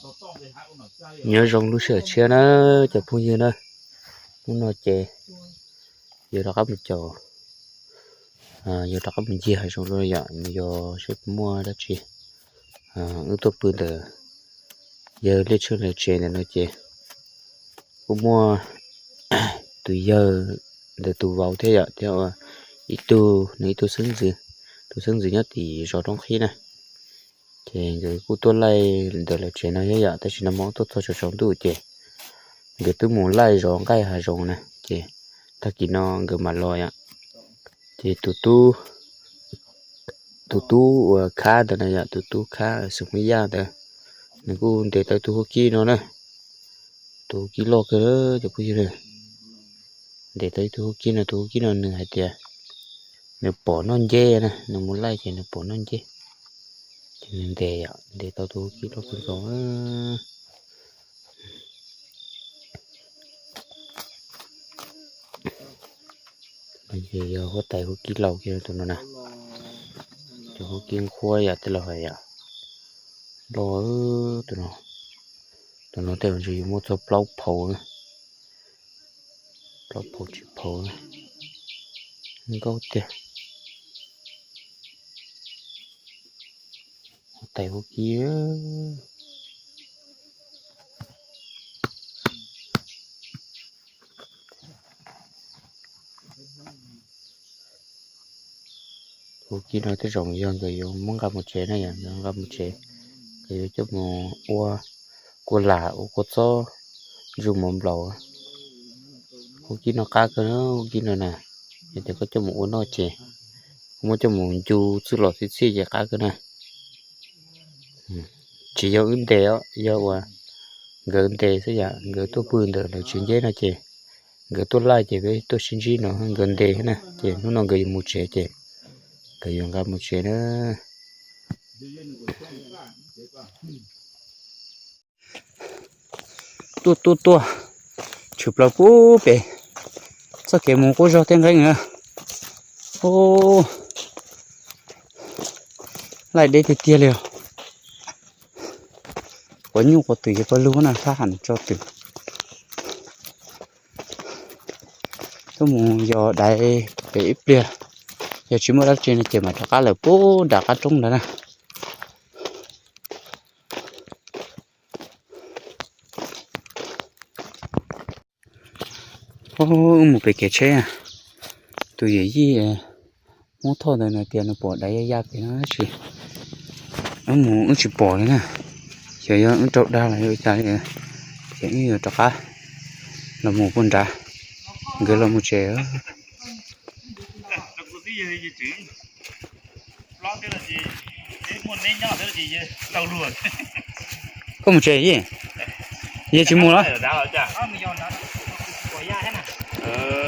Nyob zoo lub sij hawm tshiab na cov phooj ywg na, hnub no ces yuav rov qab mus caum, yuav rov qab mus ncig hav zoov dua yom, mus yos seb puas muaj dab tsi. Wb tuaj pw ntawm yawg Liaj Tsheej lawv tsev ntawm no ces kuj muaj tus yawg ntawm tus vauv thiab yom, thiab ua ib tug nws ib tug xeeb ntxwv, tus xeeb ntxwv nyob tim zos Roob Qhib na. Ces nkawd kuj tuaj laij ntawm lawv tsev no thiab yom, tab sis no mas tuaj txog tsaus tsaus ntuj ces nkawd twb mus laij zov nqaij hav zoov na, ces tag kis no nkawd mam los yom. Ces tus tub, tus tub uas khab ntawd na yom, tus tub khab xeem Hmoob Yaj ntawd, nws kuj ntes tau tus huab kib no na. Tus huab kib loj kawg cov phooj ywg, ntes tau ib tug huab kib no, tus huab kib no nws hais tias nws pom noj nceb na, nws mus laij ces nws pom noj nceb, ces nws ntes yom, ntes tau tus huab kib loj kawg nkaus. Yog huab tais huab kib laus kiag tus no na, tus huab kib nqhuab yom, tej laus hais yom, loj tus no, tus no tej zaum ntshe yuav muaj txog plaub phaus, plaub phaus tsib phaus, nkaub tiag. Huab tais huab kib, huab kib no tej zaum yog nkawd yuav muab nqa mus tsev na yom, nkawd nqa mus tsev, nkawd yuav coj mus ua kua lam ua kua txob ntsuj mov nplaum. Huab kib no qab kawg, huab kib no na, yog tias koj coj mus ua noj ces, koj muab coj mus ncu txwj los txhij txhij ces qab kawg na. Tsis yog wb ntes os, yog uas nkawd ntes xwb yom, nkawd tuaj pw ntawm lawv tsev nceb no ces nkawd tuaj laij ces peb tuaj sib ntsib no nkawd ntes na, ces hnub no nkawd yuav mus tsev ces nkawd yuav nqa mus tsev na. Tuaj tuaj tuaj, tshwm plaws pub pem txoj kev mus qub zog tej nqeeb na. Laij deb tiag tiag li os. Quav nyuj quav twm ces pawg lug na, thab ham tso twm. Tuaj mus yos daiv pem ib pliag, yog tsis muaj dab tsi no ces mam rov qab lawm pub nram qab roob ntawd na. Wb mus pem kev tsheb, tus yawm yij Hmoob Thoj ntawd nws tias nws pom daiv ya ya pem no tab sis wb mus wb tsis pom li na. Xyov yog wb raug dag los yog ua cas li, ces wb yuav rov qab los mus puag nrad, nkawd los mus tsev. Koj mus tsev yej? Yej tsis mus los?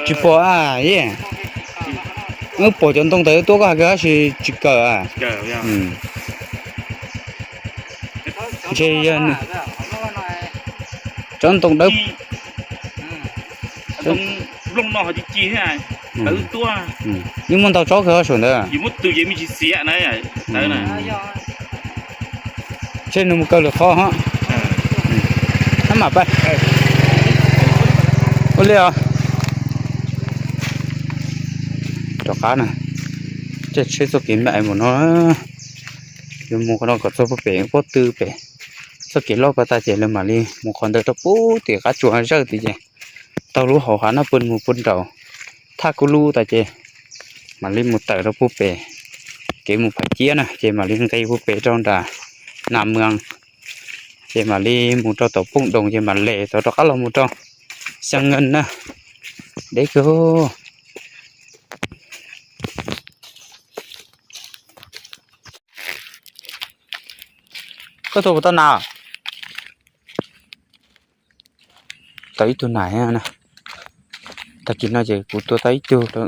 Tsis pom a yej. Wb pom cov ntoo ntawd tuaj koj hais kawg tab sis tsis kawm a. Ntshe yog cov ntoo dawb. Yeej muaj ntau tsob kawg saum ntawd. Ntshe nws mus kaw lwm qhov ho. Ab mam pab. Ua li os. Rov qab na, caij tsheb txoj kev npaim mus no, yuav mus qhov no kom txog puag pem pob tw pem. Txoj kev loj ko tas ces lawv mam li mus qhov ntawd rau puag tim qab tsuas zawj tid ces taug lub hauv hav no pw mus puag nraum thaj kub lub tas ces mam li mus tawm rau puag pem kev mus Phaiv Ciab na ces mam li nqis puag pem rau nram Nas Mwas ces mam li mus rau tom Pooj Doos ces mam li tau rov qab los mus rau Xeeb Nkees na. Deb kawg. Koj tua puas tau nas? Tau ib tug nas na. Tag kis no ces kuv tua tau ib tug rau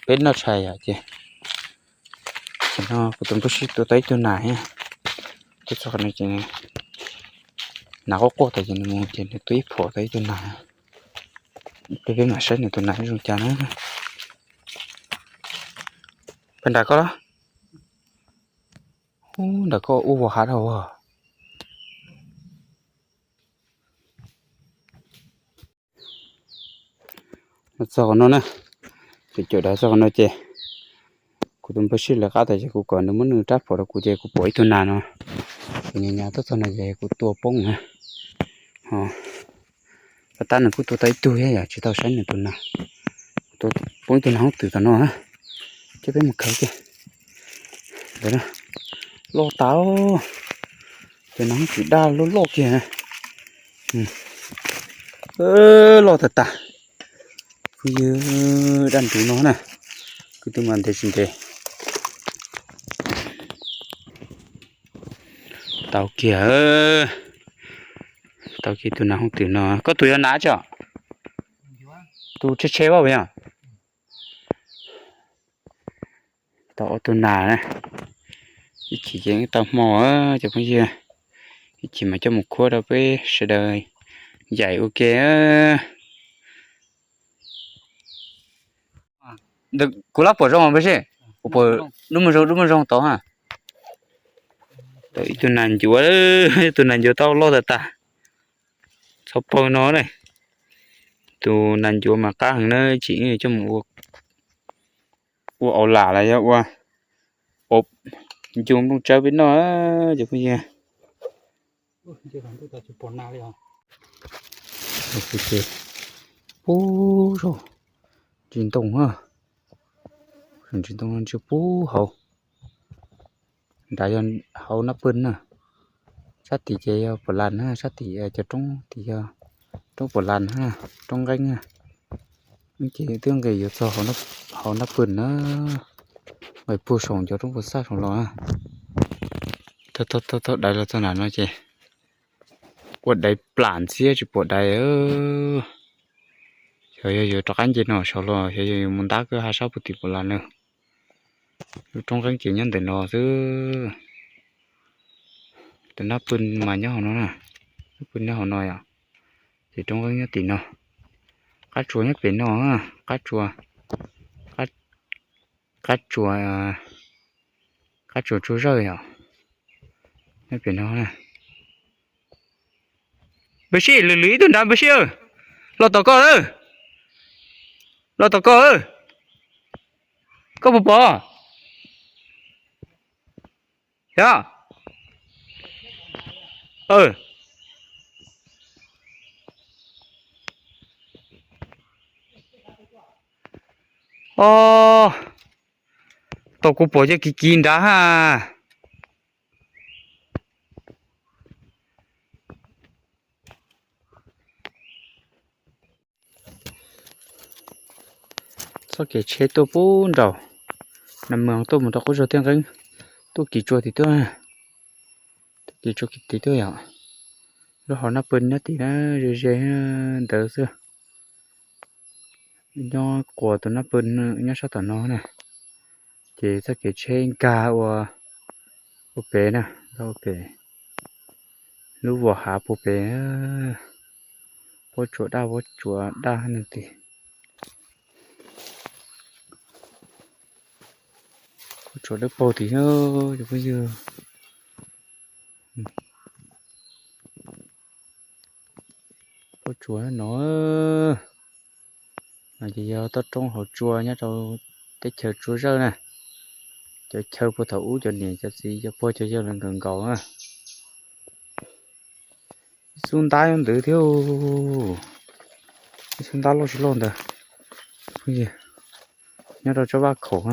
peb noj tshais yom ces, ces no kuv tus npawg sib tua tau ib tug nas thiab. Twb txog qhov no ces nas quaj quaj tas ces nws mus ces nws tua ib phom tau ib tug nas. Peb peb mam saib nws tus nas zoo cas na. Peb nram koj los? Ub, nram koj ub vos hav dhau. Txog qhov no na, ces caum dav txog qhov no ces kuv tus npawg Sij lawv qab tas ces kuv kom nws muab nws rab phom rau kuv ces kuv pom ib tug nas no, kuv nyas nyas tuaj txog no ces kuv tua poob na. Tab tab nws kuj tua tau ib tug thiab yom, tsis tau saib nws tus nas. Kuv tua poob ib tug nas hoob twm tom no, coj peb mus khaws kiag. Loj tas, cov nas hoob twm daj loj loj kiag, loj tas tas. Phooj ywg, daj ntuv no na, kwv tij mas ntev tsis ntev. Tau kiag, tau kiag tus nas hoob twm no. Koj tus yog nas tso? Tus tshe tshe vaj yog. Tau ob tug nas na, ib chim ces tau hmo cov phooj ywg, ib chim mas coj mus khuab rau peb sawv daws yaim ua ke. Kuv lab pom zoo mas seb, kuv pom dub muag zoo dub muag zoo tod ha. Tau ib tug nas ncuav, ib tug nas ncuav tau loj tas tas, txhob paug no ne. Tus nas ncuav mas qab heev na, ib chim coj mus ua au lam los yog ua ob ncu nplooj tsawb peb noj cov phooj ywg. Pub zaug ntsis ntoo, ntsis ntoo ntsia pub hauv. Nrad yog hauv nab pw na, sab tim ces yog puas las na, sab tim cov roob tim yog roob puas las na, roob nqeeb na. Ces twb nqis yuav txog hauv nab pw na, nqis puag saum cov roob puas xaj saum los. Tau daiv los txog nram no ces ua daiv plam ntxiab tsis pom daiv. Xyov yog yuav rov qab nce no saud los xyov yog yuav mus ntab kwj ha sab puag tim puas las na. Lub roob nqeeb ces nyob ntawm no xwb. Tus nab pw mas nyob hauv no na, nab pw nyob hauv no yom. Ces roob nqeeb nyob tim no. Qab tsuas nyob pem no, qab tsuas, qab tsuas, qab tsuas tsuas zawj yom, nyob pem no na. Npawg Sij, lwm lwm ib tug nrad Npawg Sij, los tom koj, los tom koj, koj puas pom? Yog. Os, tau kuv pom cov kiv kiv nrad ha. Txoj kev tsheb tuaj pub nraum Nas Mws tuaj mus rau qub zos Tiaj Nqeeb, tuaj kiv tsua tim tuaj, tuaj kiv tsua kiv tid tuaj yom. Lub hauv nab pw nyob tim na, ze ze ntawd xwb. Nyob quas tus nab pw nyob sab tom no na. Ces txoj kev tsheb nkag ua, ua pem na, nkag ua pem lub vos hav puag pem. Pob tsuas daj, pob tsuas daj no tid. Pob tsuas dawb paug tid, cov phooj ywg. Pob tsuas no, no ces yog toj roob hauv tsua nyob rau teb chaws Tsua Zawj na. Cov chaw puag thaum ub cov niam cov txiv cov pog cov yawg lawv nkawd nkaus na. Ib xub ntab nyob ntawd thiab, ib xub ntab loj tsis loj ntawd, nyob rau tsob vaj khaum.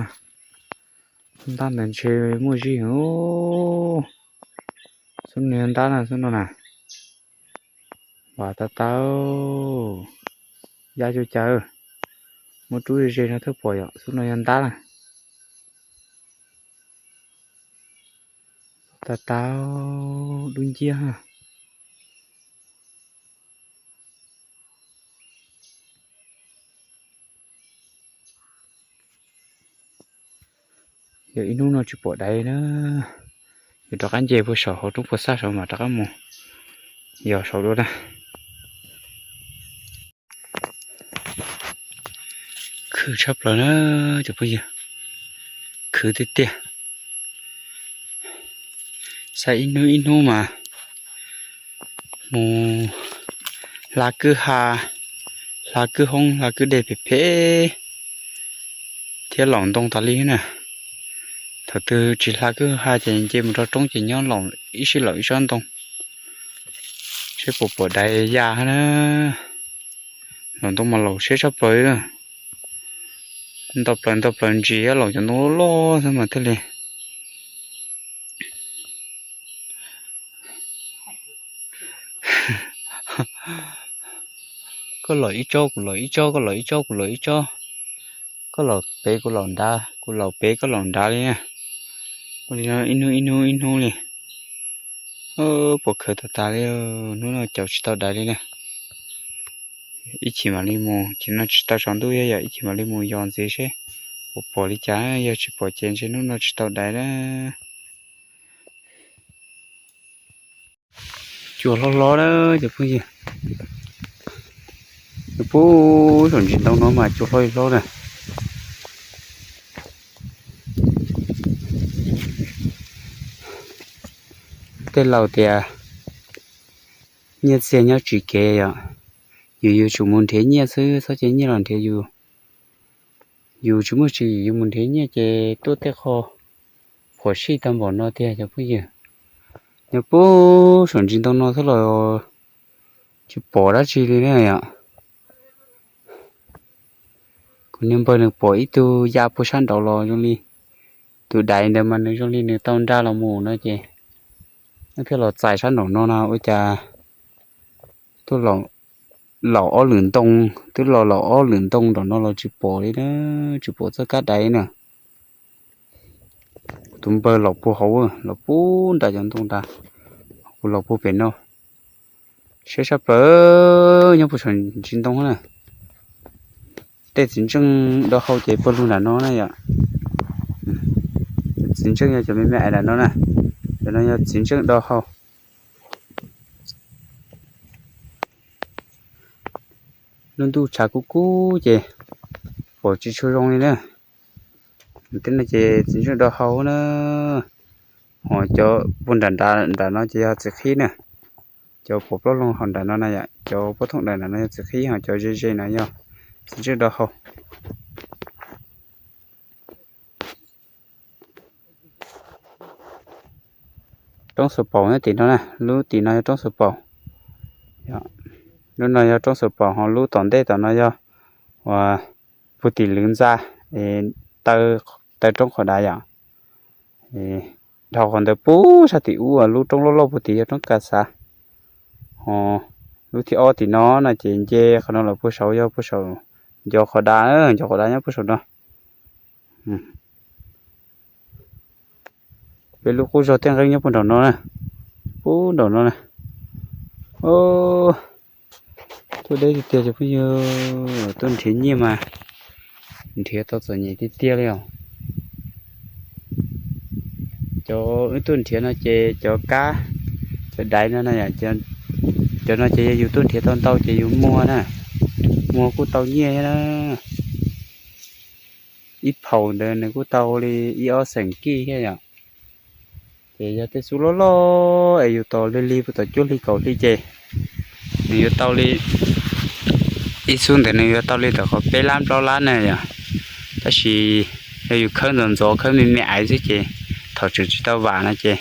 Xub ntab ntawd ntshe muaj zig. Xub no yog ntab na, xub no na. Vam tau tau, yaj cuj cas, muab rub ze ze no thiaj pom yom. Xub no yog ntab na. Tau tau, dub nciab. Yog ib hnub no tsis pom daiv na, yuav rov qab nce puag saum hauv roob puag xab saud mas rov qab mus yos saud dua na. Khwv tshaj plaws na cov phooj ywg, khwv tiag tiag. Xav ib hnub ib hnub mas mus hla kwj ha, hla kwj hoob hla kwj dej phem phem thiab laum ntoo tas li na. Thaum twg tsis hla kwj ha ces nce mus rau roob ces nyob laum ib sij laum ib tsob ntoo, seb puas pom dais ya na. Laum ntoo mas laum siab tshaj plaws li. Ntau plaws ntau plaws ntsis laum cov ntoo loj loj xwb mas thiaj li. Koj laum ib tsob kuv laum ib tsob, koj laum ib tsob kuv laum ib tsob, koj laum pem kuv laum nrad, kuv laum pem koj laum nrad li. Ua li no ib hnub ib hnub ib hnub li. Puas khaws tas tas li, hnub no caum tsis tau dais li na. Ib chim mam li mus, chim no tsis tau tsaus ntuj thiab yom, ib chim mam li mus yos ntxiv seb puas pom li cas, yog tsis pom ces ntshe hnub no tsis tau dais na. Cua hlob hlob na cov phooj ywg, puag saum ntsis ntoo no mas cua hlob li hlob na. Tej laus tias nyiaj txiag nyob tsis kev yom, yus yuav tsum mus nrhiav nyiaj xwb, txhob cia nyiaj los nrhiav yus. Yus tsis muaj tsis yus mus nrhiav nyiaj ces tuaj tej qho phom sij tag npaum no tiag cov phooj ywg. Nyob puag saum ntsis ntoo no xwb los tsis pom dab tsi li na yom. Kuv niag npawg nws pom ib tug ya puag sab nraud los zoo li tus dais ntawd mas nws zoo li nws tau nra los mus no ces nws thiaj los txais sab nraum no na. Ua cas tuaj laum ob lwm ntoo, twb los laum ob lwm ntoo nraum no los tsis pom li na, tsis pom txoj kab dais na. Tus npawg laum puag hauv, laum puag nram cov ntoo nrad, kuv laum puag pem no. Siab tshaj plaws, nyob puag saum ntsis ntoo na. Tej txiv ntseej do hau ces puag lug nram no na yom. Txiv ntseej yog cov me me ais nram no na, cov no yog txiv ntseej do hau. Lub ntuj tshav kub kub ces pom tsis tshua zoo li na. Tej no ces txiv ntseej do hau na. Ho cov puag nram nram no ces yog txiv qhib na. Cov pom plaub loo hauv nram no na yom, cov pob thooj nram no yog txiv qhib, ho cov ze ze no yog txiv ntseej do hau. Roob xaus paus nyob tim no na, lub tim no yog roob xaus paus. Lub no yog roob xaus paus, ho lub tom ntej tom no yog uas puag tim lwv ntxa, taw roob qhov dav yom. Dhau qhov ntawd puag sab tim ub, lub roob loj loj puag tim yog roob ka xav. Ho lub thib ob tim no no ces nce qhov no los puag saud, yog puag saum ncov qhov dav, ncov qhov dav nyob puag saum no. Peb lub qub zog tej nqeeb nyob puag nraum no na, puag nraum no na. Tuaj deb tiag tiag cov phooj ywg, tuaj nrhiav nyiaj mas nrhiav tau txom nyem tiag tiag li os. Cov wb tuaj nrhiav no ces cov kab, cov daiv no, cov no ces yog yus tuaj nrhiav tau ntau ces yus muag na, muag kuj tau nyiaj thiab na. Ib phaum ntawd nws kuj tau li ib ob xeem kij thiab yom. Ces yog tej xub loj loj es yus tos li li puag tom cuaj hli kaum hli ces nws yuav tau li, ib xub ntawd nws yuav tau li tom qhov peb lab plaub lab na yom. Tab sis yog yus khawb ntxov ntxov, khawb me me aiv xwb ces thaum tseem tsis tau vam no ces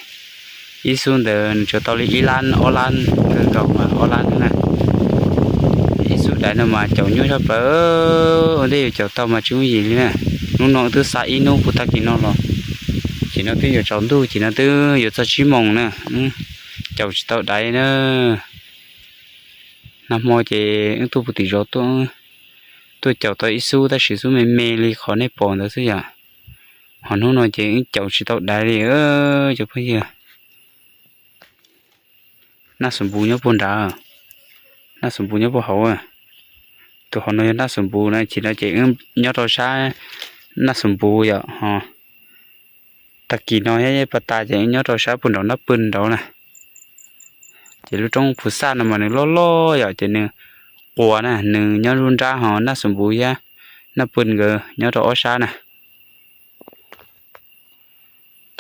ib xub ntawd nws tsuas tau li ib lab ob lab, kawg nkaus mas ob lab na. Ib xub daiv no mas caum nyuaj tshaj plaws, ua ntej yus caum tau mas tsis yooj yim li na. Hnub no twb xa ib hnub puag tag kis no los, ces no twb yuav tsaus ntuj, ces no twb yuav txog tsib moos na, caum tsis tau daiv na. Nag hmo ces wb tuaj puag tim zos tuaj, tuaj caum tau ib xub tab sis xub me me li qhov nej pom ntawd xwb yom. Ho hnub no ces wb caum tsis tau daiv li cov phooj ywg. Naj xus npus nyob puag nrad, naj xus npus nyob puag hauv. Tus hauv no yog naj xus npus na, ces no ces wb nyob rau sab naj xus npus yom. Ho tag kis no pab tas ces wb nyob rau sab puag nraum naj pw nraud na. Ces lub roob phuv xaj no mas nws loj loj yom, ces nws quas na, nws nyob lub nrab, ho naj xus npus thiab naj pw nkawd nyob rau ob sab na.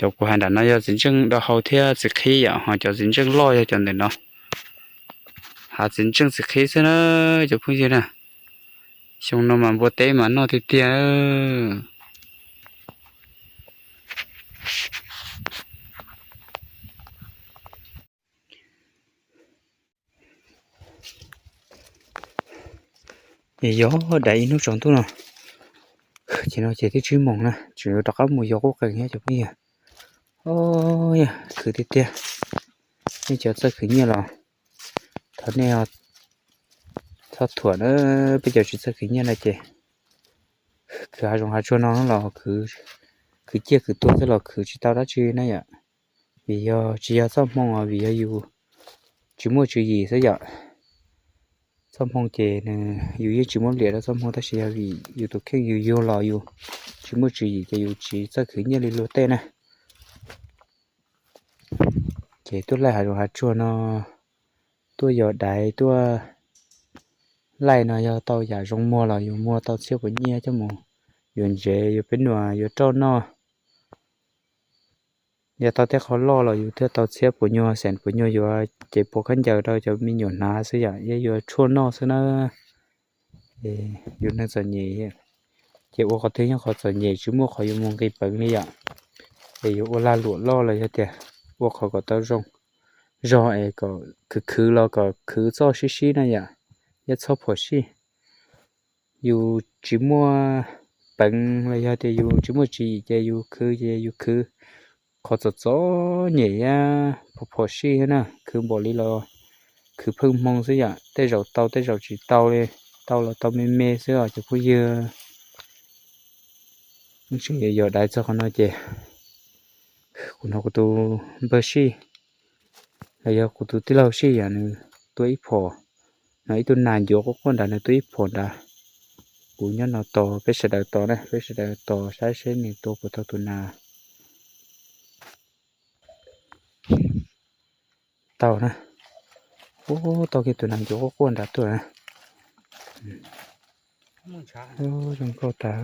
Cov kuv hais nram no yog txiv ntseej do hau thiab txiv qhib yom, ho cov txiv ntseej loj yog cov ntawm no. Hav txiv ntseej txiv qhib xwb na cov phooj ywg na. Xyoo no mas npua teb mas noj tiag tiag. Es yog dai ib hnub tsaus ntuj no, ces no ces twb tsib moos na, tseem yuav rov qab mus yos quj qees thiab cov phooj ywg. Yog khwv tiag tiag, nej cov txawj khwv nyiaj los thov nej txhob thuam na, peb cov tsis txawj khwv nyiaj no ces khwv hav zoov hav tsuag no los khwv ciaj khwv tuag xwb los khwv tsis tau dab tsi na yom. Vim yog tsis yog txoj hmoo os, vim yog yus tsis muaj tswv yim xwb yom. Txoj hmoo ces nws, yus yeej tsis muab liam rau txoj hmoo, tab sis yog vim yus tus kheej yus yug los yus tsis muaj tswv yim ces yus tsis txawj khwv nyiaj li luag tej na. Ces tuaj laij hav zoov hav tsuag no, tuaj yos daiv tuaj laij no yog tau yam zoo muag los yus muag tau txhiab puas nyiaj coj mus yuav ntsev, yuav peb nuam, yuav roj noj. Yog tau tej qho loj los yus thiaj tau txhiab puas nyuag, xees puas nyuag, yuav cev puas khaub ncaws rau cov me nyuam hnav xwb yom, yog yuav tshuaj noj xwb na. Yus neeg txom nyem ces ua qhov twg yeej qhov txom nyem, tsis muaj qhov yuav mus nqis peev li yom. Es yuav ua lag luam loj los yog tias ua qhov kom tau zoo zog es kom khwv khwv los kom khwv txoj sib sib na yom, yog txhob phom sij. Yus tsis muaj peev los yog tias yus tsis muaj tswv yim ces yus khwv ces yus khwv qhov txom txom nyem thiab phom phom sij thiab na, khwv npaum li los khwv pheej hmoo xwb yom, tej zaum tau tej zaum tsis tau li, tau los tau me me xwb os cov phooj ywg. Tseem yog daiv txog qhov no ces kuv hnov kuv tus npawg sij los yog kuv tus tij laug sij yom, nws tua ib phom, no ib tug nas ncuav quaj quaj nrad, nws tua ib phom nrad. Kuv nyob no tos, peb sawv daws tos na, peb sawv daws tos saib seb nws tua puas tau tus nas. Tau na. Ub, tau kiag tus nas ncuav quaj quaj nrad tuaj na. Zoo nkauj tas.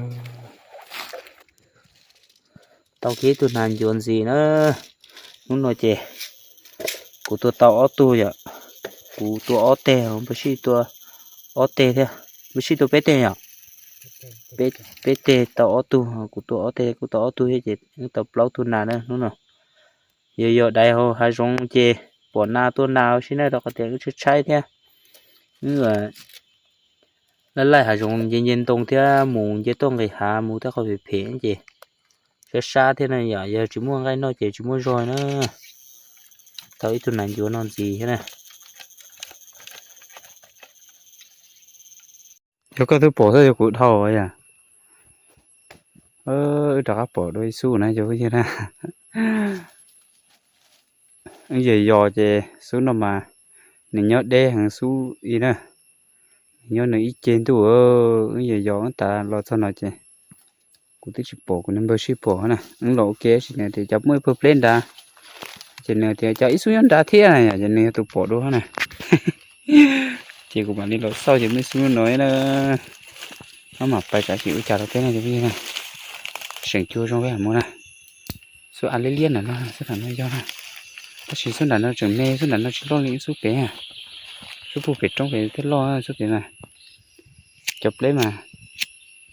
Tau kiag ib tug nas ncuav ntxiv na. Hnub no ces kuv tua tau ob tug yom. Kuv tua ob teg, npawg sij tua ob teg thiab. Npawg sij tua peb teg yom. Peb teg tau ob tug, kuv tua ob teg kuj tau ob tug thiab ces wb tau plaub tug nas na hnub no. Yog yos daiv hauv hav zoov ces pom nas tua nas ua si na, rau qhov tias wb tshaib tshaib thiab. Wb laij laij hav zoov nce nce ntoo thiab mus nce tuaj nqis hav mus tej qhov phem phem ces sab sab thiab na yom, yog tsis muaj nqaij noj ces tsis muaj zog na. Tau ib tug nas ncuav no ntxiv thiab na. Yog koj twb pom xwb, yog kuv dhau yom. Wb rov qab pom dua ib xub na cov phooj ywg na. Wb yos yos ces xub no mas nws nyob deb heev xub ib na. Nws nyob nws ib ce ntuj, wb yos yos wb tas los txog no ces kuv twb tsis pom, kuv niag npawg sij pom na. Wb los ua ke tab sis nws tias cas muaj ib pawg pleb nrad, ces nws tias cas ib xub nyob nrad thiab na, ces nws yog tus pom dua na. Ces kuv mam li los xauj ces muaj ib xub no na. Maj mam pais tsam ces ua cas rau peb na cov phooj ywg na. Seem cua zoo peb mam mus na. Xub av liab liab nram no, xub nram no yog na. Tab sis xub nram no tseem me, xub nram no tsis loj li xub pem. Xub puag pem roob pem thiaj loj xub pem mas. Cov pleb mas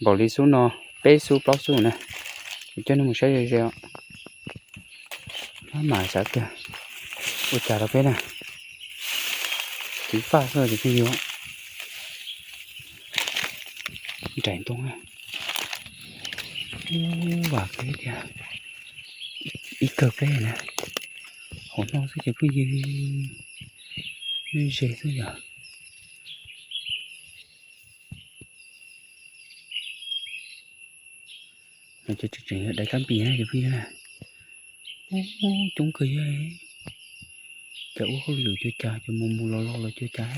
npaum li xub no, peb xub plaub xub na. Kuv coj nej mus saib ze ze os. Maj mam xav tias ua cas rau peb na. Ceev faj xwb ces pheej yog nraim ntoo na. Ub, vam kev tias ib kawg pleb na. Hauv no xwb ces pheej yog ze xwb yom. Ces tseem yog daiv kab npis na cov phooj ywg na. Ub, coob kawg yog. Cov ua hauj lwm cuag cas, cov mus mus los los los cuag cas.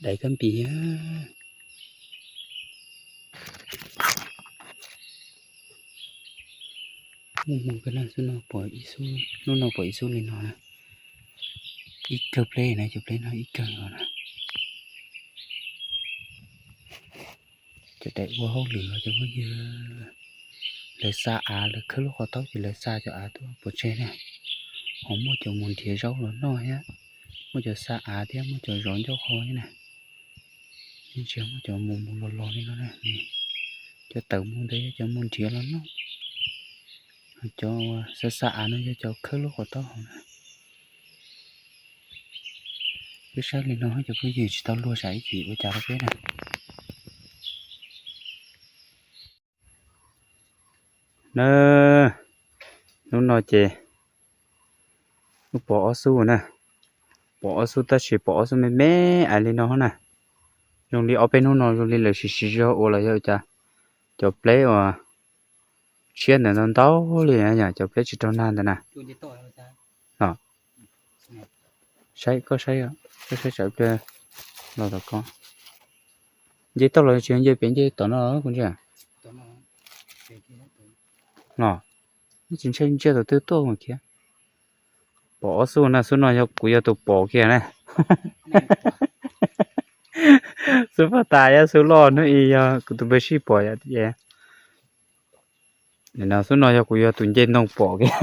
Daiv kab npis. Muaj hmoo kawg na, xub no pom ib xub, hnub no pom ib xub li no na. Ib kawg pleb na, cov pleb no ib kawg no na. Cov daim ua hauj lwm cov phooj ywg, lawv xa av, lawv khawb lub qhov taub ces lawv xa cov av tuaj pov tseg na. Ho muaj cov mus nrhiav zaub los noj thiab, muaj cov xa av thiab muaj cov zov ncauj qho thiab na. Yeej tsis muaj cov mus mus los los li no na. Cov tawm mus ntawd yog cov mus nrhiav los noj, cov xa xa av no yog cov khawb lub qhov taub hau na. Peb saib li no cov phooj ywg, tsis tau luag tsam ib chim ua cas rau peb na. Na, hnub no ces wb pom ob xub na, pom ob xub tab sis pom ob xub me me ais li no na. Zoo li ob peb hnub no zoo li lawv siv siv zog ua los yog cas, cov pleb uas tshiab ntawd ntau ntau li, yog cov pleb tsis raug nag ntawd na. Los, saib koj saib, koj saib tsam pliag los tom ko. Nce toj los tsis nce pem, nce tom no kuv ntsia. Los, tsis ntshai, ntsia tom twg tuaj mas khiav. Pom ob xub na, xub no yog kuv yog tus pom kiag na. Xub paj tas thiab xub loj, hnub i yog kuv tus npawg sij pom yom. Nim no xub no yog kuv yog tus nce ntoo pom kiag.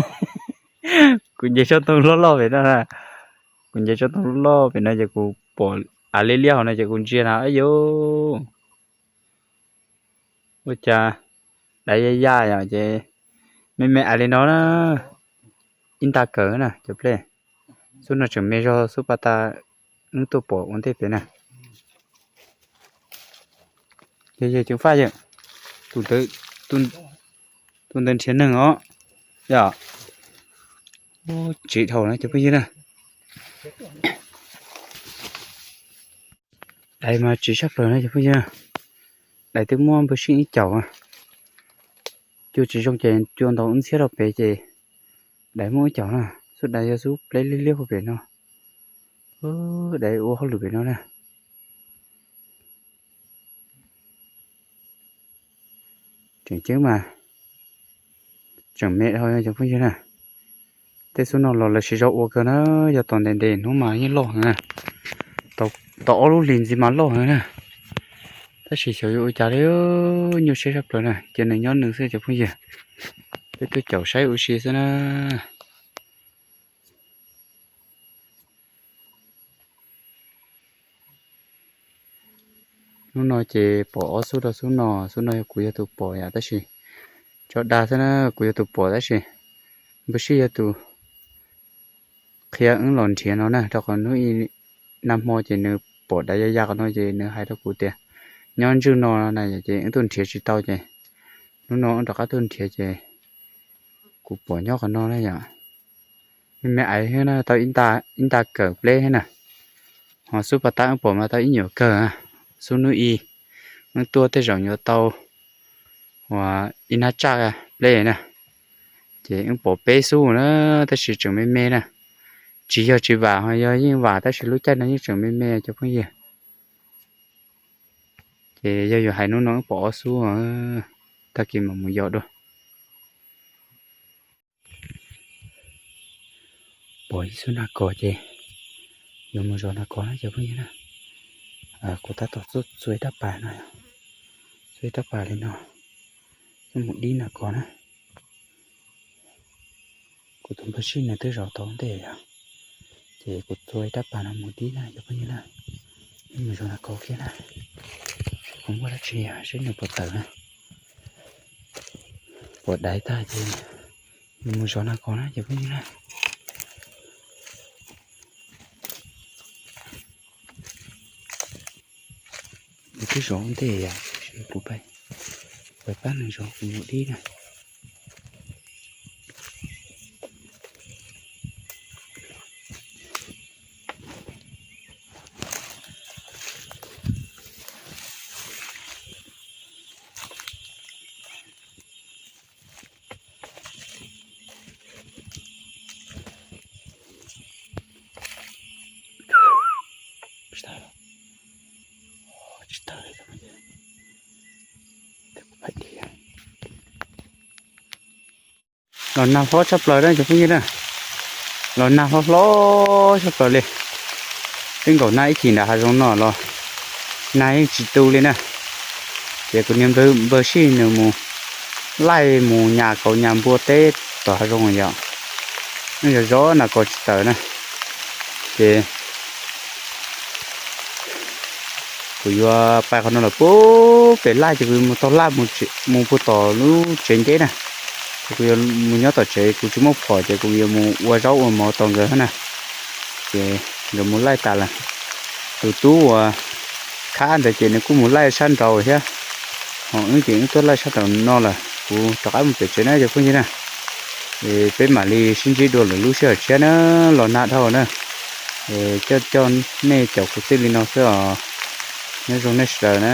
Kuv nce tsob ntoo loj loj pem no na. Kuv nce tsob ntoo loj loj pem no ces kuv pom av liab liab hauv no ces kuv ntsia na, ab yuv, ua cas daiv ya ya yom ces me me ais li no na. Ib nta kawg na cov pleb. Xub no tseem me zog xub paj tas wb tuaj pom ua ntej pem na. Yog yawg Ceev Faj yawg, tus ntawd, tus ntawd nrhiav neeg os. Yog, tsiv dhau na cov phooj ywg na. Daiv mas tsiv sab plaws na cov phooj ywg. Daiv twb muab npawg sij ib caum. Cua tsis zoo ces cua ntaus ub ntxhiab rau pem ces daiv muab ib caum na. Xub daiv yog xub pleb liab liab puag pem no. Daiv ua hauj lwm pem no na. Tseem ceeb mas tseem me dhau cov phooj ywg na. Tej xub no los lawv siv zog ua kawg na, yog tos ntev ntev hnub mas yeej loj heev na. Tau ob lub hlis ntxiv mas loj heev na. Tab sis xyov yuav ua cas li, nyuaj siab sab plaws na, cia nws nyob nws xwb cov phooj ywg. Peb tuaj caum saib ua si xwb na. Hnub no ces pom ob xub rau xub no, xub no yog kuv yog tus pom yom, tab sis tso dag xwb na, kuv yog tus pom tab sis npawg sij yog tus qhia wb los nrhiav no na, rau qhov hnub i nag hmo ces nws pom daiv ya ya qhov no ces nws hais rau kuv tias nyob ntswg no na, ces wb tuaj nrhiav tsis tau ces hnub no wb rov qab tuaj nrhiav ces kuv pom nyob qhov no na yom. Me me ais thiab na, tau ib nta kawm pleb thiab na. Ho xub pas tab wb pom mas tau ib nyuam kawg, xub hnub i wb tuaj tej zaum yuav tau uas ib hnab tsaj pleb na. Ces wb pom peb xub na, tab sis tseem me me na. Tsis yog tsis vam, ho yog yeej vam tab sis lub caij no yeej tseem me me cov phooj ywg. Ces yog yuav hais hnub no wb pom ob xub, tag kis mam mus yos dua. Pom ib xub nas kos ces yuav mus zov nas kos na cov phooj ywg na. Kuv tab tom txua ib rab pas no, txua ib rab pas li no, mus dib nas kos na. Kuv tus npawg sij nws twb zov tau ntej yom, ces kuv txua ib rab pas no mus dib na cov phooj ywg na. Mus zov nas kos kiag na, kuv muaj dab tsi seb nws puas tawm na. Pom daiv tag ces mus zov nas kos na cov phooj ywg na. Nws twb zov ntej yom, kuv pab nws zov kuv mus dib na. Los nag hlob tshaj plaws na cov phooj ywg na. Los nag hlob hlob sab plaws li, twb nkaum nag ib chim nram hav zoov no los nag yeej tsis tu li na. Ces kuv niag npawg Sij nws mus laij mus nyas kauv nyas npua teb tom hav zoov yom, nws zov zov nas kos tsis tawm na. Ces kuv yuav pais qhov no lawm puag pem laj ces kuv yuav mus taug laj mus puag tom lub tsev nceb na. Ces kuv yuav mus nyob tom tsev, kuv tsis muaj phom ces kuv yuav mus ua zaub ua mov tos nkawd na. Ces nkawd mus laij tas lawm. Tus tub uas khab ntawd ces nws kuj mus laij sab nraud thiab, ho wb ces wb tuaj laij sab nraum no lawm. Kuv rov qab mus pem tsev na cov phooj ywg na. Es peb mam li sib ntsib dua lwm lub sij hawm tshiab na, los nag dhau na. Es coj coj nej caum kuv txij li no xwb os. Nyob zoo nej sawv daws na.